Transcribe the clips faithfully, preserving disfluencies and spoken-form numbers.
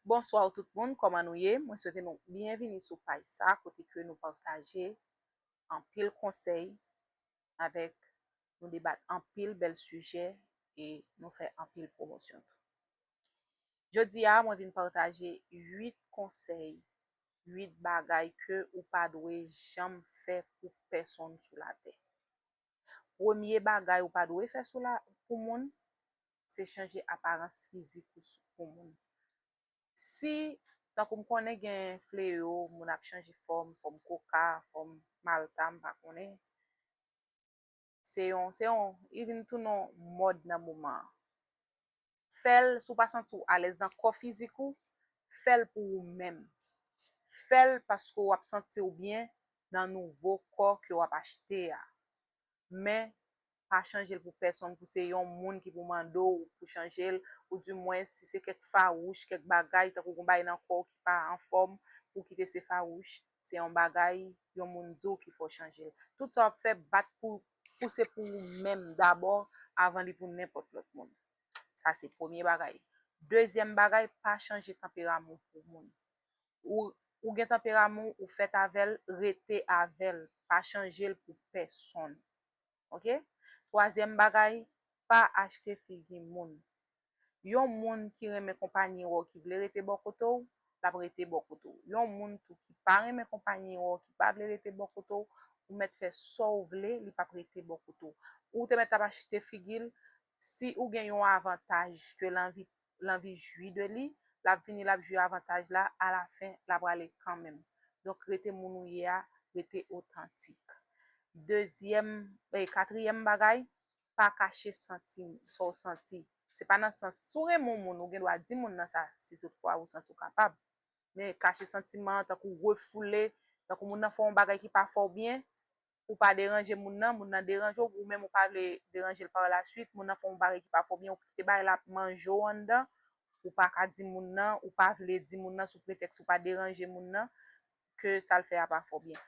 Bonswa tout moun, kòman nou ye? Mwen swete nou byenvini sou paj sa kote ke nou pataje anpil konsèy avèk nou debat anpil bèl sijè e nou fè anpil pwomosyon tou. Jodi a, mwen vin pataje uit konsèy, uit bagay ke ou pa dwe janm fè pou pèsonn sou latè. Premye bagay ou pa dwe fè sou la pou moun, se chanje aparans fizik ou sou, pou moun. Si, tankou m konnen gen fleyo, moun ap chanje fòm, fòm koka, fòm malta, m pa konnen. Se yon, se yon, li vin tounen yon mòd nan moman an. Fè l, si w pa santi w alèz nan kò fizik ou, fè l pou ou menm. Fè l paske w ap santi w byen nan nouvo kò ke w ap achte a. Men, pa chanje l pou pèsonn, pou se yon moun ki pou mande w pou chanje l, oudimwen si se kèk fawouch, kèk bagay, tankou gon bagay nan kò w ki pa anfòm, pou w kite se fawouch, se yon bagay, yon moun di w ki fè w chanje l. Tout sa w ap fè, bat pou, pou se pou ou menm dabò, avan li pou nenpòt lòt moun. Sa se premye bagay. Dezyèm bagay, pa chanje tanperaman w pou moun. Ou, ou gen tanperaman w, ou fèt avè l, rete avè l. Pa chanje l pou pèsonn. Oke? Twazyèm bagay, pa achte figi moun. Yon moun ki renmen konpayi w, ki vle rete bò kote w, l ap rete bò kote w. Yon moun tou ki pa renmen konpayi w, ki pa vle rete bò kote w, ou mèt fè sa w vle, li p ap rete bò kote w. Ou te mèt ap achte figi l, si ou gen yon avantaj ke l anvi, l anvi jwi de li, l ap vini, l ap jwi avantaj la, alafen, l ap prale kanmenm. Donk, rete moun ou ye a, rete otantik. Dezyèm, eh, katriyèm bagay, pa kache santi, sa w santi. Se pa nan sans, si w renmen yon moun, ou gen dwa di moun nan sa, si tout fwa ou santi w kapab. Men kache santiman an, tankou refoule, tankou moun nan fè yon bagay ki pa fè w byen, ou pa deranje moun nan, moun nan deranje w, ou menm ou pa vle deranje l pa la swit, moun nan fè yon bagay ki pa fè w byen, ou kite bagay la ap manje w anndan, ou pa ka di moun nan, ou pa vle di moun nan sou pretèks ou pa deranje moun nan, ke sa l fè a pa fè w byen.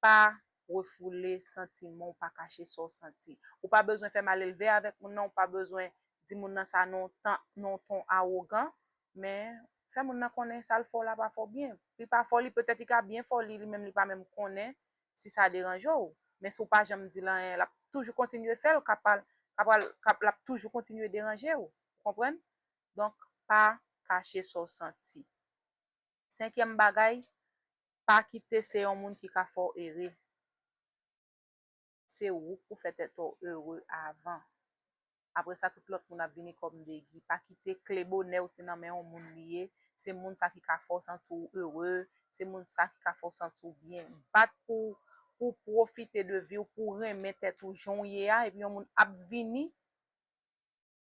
Pa refoule santiman w, pa kache sa w santi. Ou pa bezwen fè malelve avèk moun nan, ou pa bezwen di moun nan sa nan yon tan, nan yon ton awogan, men fè moun nan konnen sa l fè w la pa fè w byen. Li pa fè w li, petèt li ka byen fè w li, li menm li pa menm konnen si sa deranje w. Men si w pa janm di l anyen, l ap toujou kontinye fè l, k ap al, k ap al, k ap, l ap toujou kontinye deranje w. Ou konprann? Donk, pa kache sa w santi. Senkyèm bagay, pa kite se yon moun ki ka fè w ere. Se ou k pou fè tèt ou ere avan. Apre sa, tout lòt moun ap vini kòm degi. Pa kite kle bonè w se nan men yon moun li ye. Se moun sa ki ka fè w santi w ere. Se moun sa ki ka fè w santi w byen. Bat pou, pou pwofite de vi w, pou renmen tèt ou jan w ye a. Epi yon moun ap vini,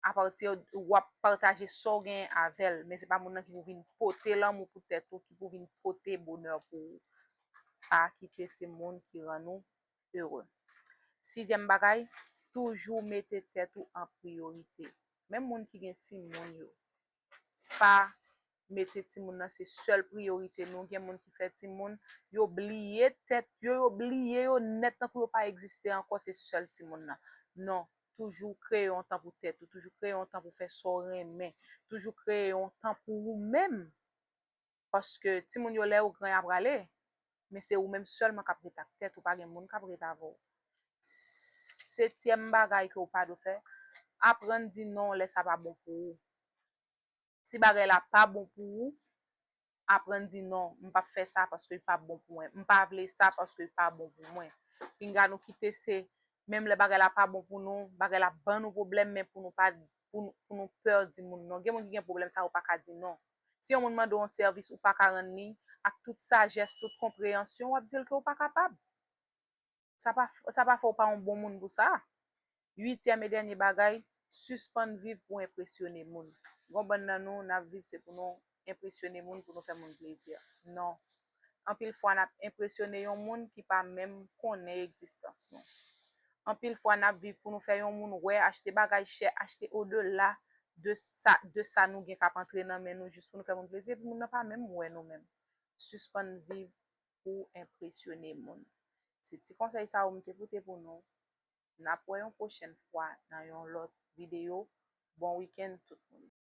apati w ap pataje sa w genyen avè l, men se pa moun nan ki pou vin pote lanmou pou tèt ou, ki pou vin pote bonè pou ou. Pa kite se moun ki rann ou ere. Sizyèm bagay, toujou mete tèt ou an priyorite. Menm moun ki gen timoun yo, pa mete timoun nan se sèl priyorite nou. Gen moun ki fè timoun, yo bliye tèt yo, yo bliye yo nèt, tankou yo pa egziste ankò, se sèl timoun nan. Non, toujou kreye yon tan pou tèt ou, toujou kreye yon tan pou fè sa w renmen, toujou kreye yon tan pou ou menm. Paske timoun yo, lè yo gran, y ap prale, men se ou menm sèlman k ap ret ak tèt ou, pa gen moun k ap ret avè w. Setyèm bagay ke w pa dwe fè, aprann di non lè sa pa bon pou ou. Si bagay la pa bon pou ou, aprann di non, m p ap fè sa paske li pa bon pou mwen. M pa vle sa paske li pa bon pou mwen. Pinga nou kite se, menm lè bagay la pa bon pou nou, bagay la ban nou pwoblèm, men pou nou pa, pou nou, pou nou pè di moun non. Gen moun ki gen pwoblèm sa, ou pa ka di non. Si yon moun mande w yon sèvis, ou pa ka rann li, ak tout sajès, tout konpreyansyon, w ap di l ke w pa kapab. Sa pa, sa pa fè w pa yon bon moun pou sa. Uityèm e dènye bagay, sispann viv pou enpresyone moun. Gon bann nan nou, n ap viv se pou nou enpresyone moun, pou nou fè moun plezi. Non. Anpil fwa, n ap enpresyone yon moun ki pa menm konnen egzistans nou. Anpil fwa, n ap viv pou nou fè yon moun wè, achte bagay chè, achte odela de sa, de sa nou gen k ap antre nan men nou, jis pou nou fè moun plezi, epi moun nan pa menm wè nou menm. Sispann viv pou enpresyone moun. Se ti konsèy sa yo m te pote pou nou. N ap wè yon pwochèn fwa nan yon lòt videyo. Bon wikenn tout moun.